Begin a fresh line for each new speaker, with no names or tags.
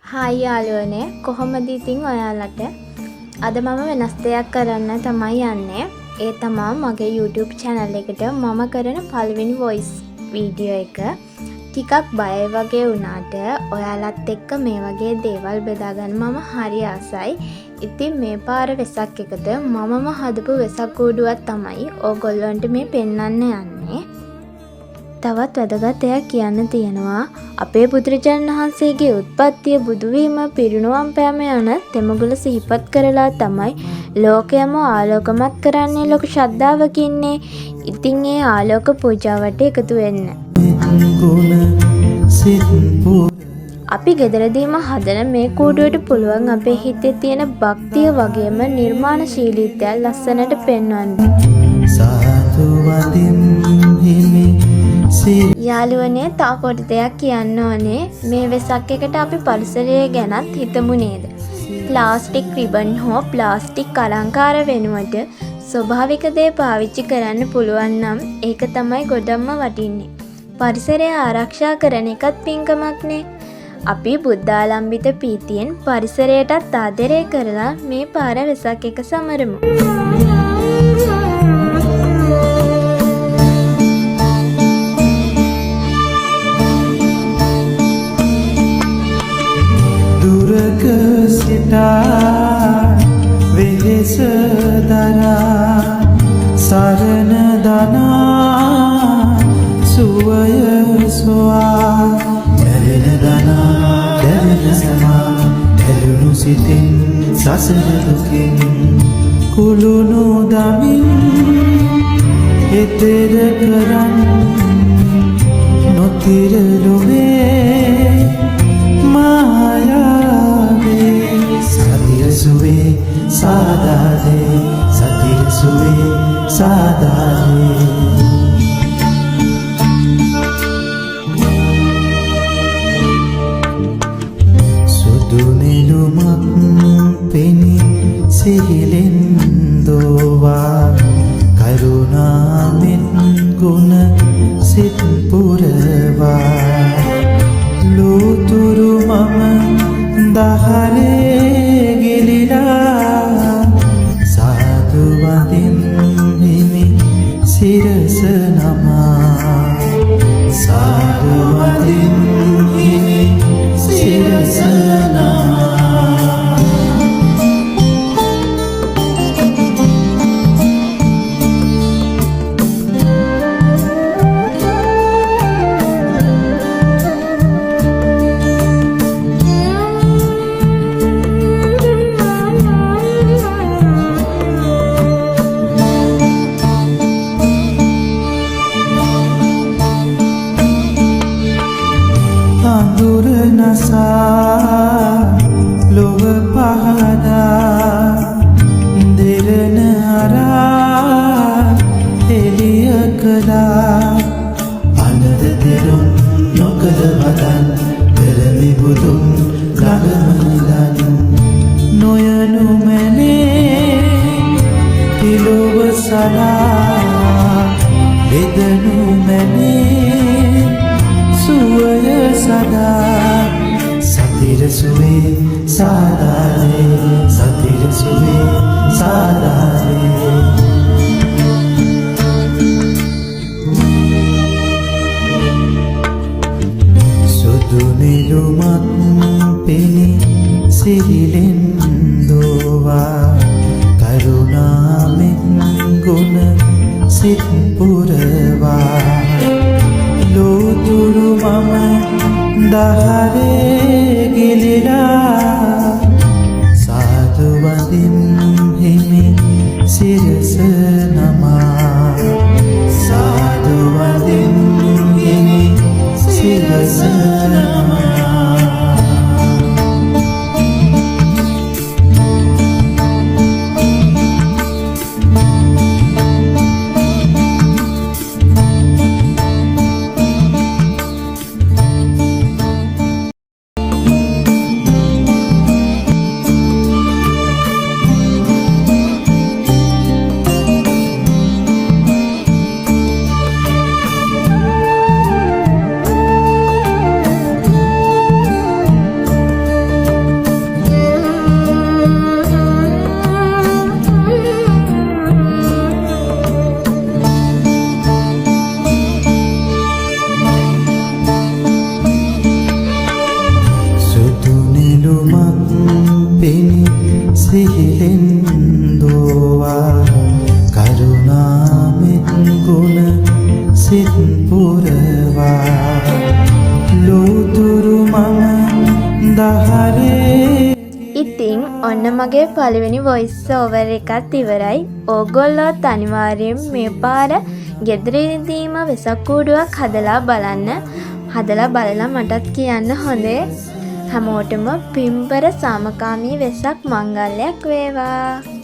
Hi යාළුවනේ, කොහොමද ඉතින් ඔයාලට? අද මම වෙනස් දෙයක් කරන්න තමයි යන්නේ. ඒ තමා මගේ YouTube channel එකට මම කරන පළවෙනි voice video එක. ටිකක් බයයි වගේ වුණාට ඔයාලත් එක්ක මේ වගේ දේවල් බෙදා ගන්න මම හරි ආසයි. ඉතින් මේ පාර වෙසක් එකට මමම හදපු වෙසක් කූඩුවක් තමයි ඕගොල්ලන්ට මේ පෙන්වන්න යන්නේ. තවත් වැදගත් දෙයක් කියන්න තියෙනවා. අපේ බුදුරජාණන් වහන්සේගේ උත්පත්තිය, බුදුවීම, පිරිනුවම් පෑම යන තෙමගුල සිහිපත් කරලා තමයි ලෝකයම ආලෝකමත් කරන්නේ ලොකු ශ්‍රද්ධාවකින්නේ. ඉතින් ඒ ආලෝක පූජාවට එකතු වෙන්න. අපි ගෙදරදීම හදන මේ කූඩුවට පුළුවන් අපේ හිතේ තියෙන භක්තිය වගේම නිර්මාණශීලීත්වය ලස්සනට පෙන්වන්න. යාළුවනේ, තව පොඩි දෙයක් කියන්න ඕනේ. මේ වෙසක් එකට අපි පරිසරය ගැනත් හිතමු නේද? ප්ලාස්ටික් රිබන් හෝ ප්ලාස්ටික් අලංකාර වෙනුවට ස්වභාවික දේ පාවිච්චි කරන්න පුළුවන් නම් ඒක තමයි ගොඩක්ම වටින්නේ. පරිසරය ආරක්ෂා කරන එකත් පින්කමක්නේ. අපි බුද්ධාලම්බිත පීතියෙන් පරිසරයටත් ආදරය කරලා මේ පාර වෙසක් එක සමරමු.
දුරක සිටා වෙහෙස දරා සරණ දනා සුවය සොයා දැවෙන දනා දැවෙන සමා දැලුණු සිතින් සසර දුකින් කුළුණු දමින් එතෙර කරන් නොතිර ලොවේ මායාවේ සතිය සුවේ සාදාදේ සතිය සුවේ සාදාදේ. සුදු නෙළුමක් පෙනි සිහිලෙන් දෝවා කරුණාවෙන් ගුණ සිත් පුරවා ලෝතුරු මම දහරේ ගිලිලා සාදු වදින් හිමි සිරස නමා සාදු වදින් හිමි සිරස නමා. අඳුර නසා ලොව පහදා දෙරණ අරා එළිය කළා අනද තෙරුන් නොකළ වදන් පෙරමි බුදුන් ළඟම නිදන් නොයනු මැනේ පිලොව සලා වෙදනු මැනේ සුවය සදා සතිර සුවේ සාදාලේ සතිර සුවේ සාදාලේ. සුදු නෙළුමක් පෙනි සිහිලෙන් දෝවා කරුණාවෙන් ගුණ සිත් පුරවා ලෝතුරු මම දහරේ ගිලිලා සාදු වදින් හිමි සිරස නමා සාදු වදින් හිමි සිරස නමා. දහරේ.
ඉතින් ඔන්න මගේ පළවෙනි වොයිස් ඕවර් එකත් ඉවරයි. ඕගොල්ලොත් අනිවාර්යයෙන් මේ පාර ගෙදරදීම වෙසක් කූඩුවක් හදලා බලන්න. හදලා බලලා මටත් කියන්න හොඳේ. හැමෝටම පින්බර සාමකාමී වෙසක් මංගල්‍යයක් වේවා.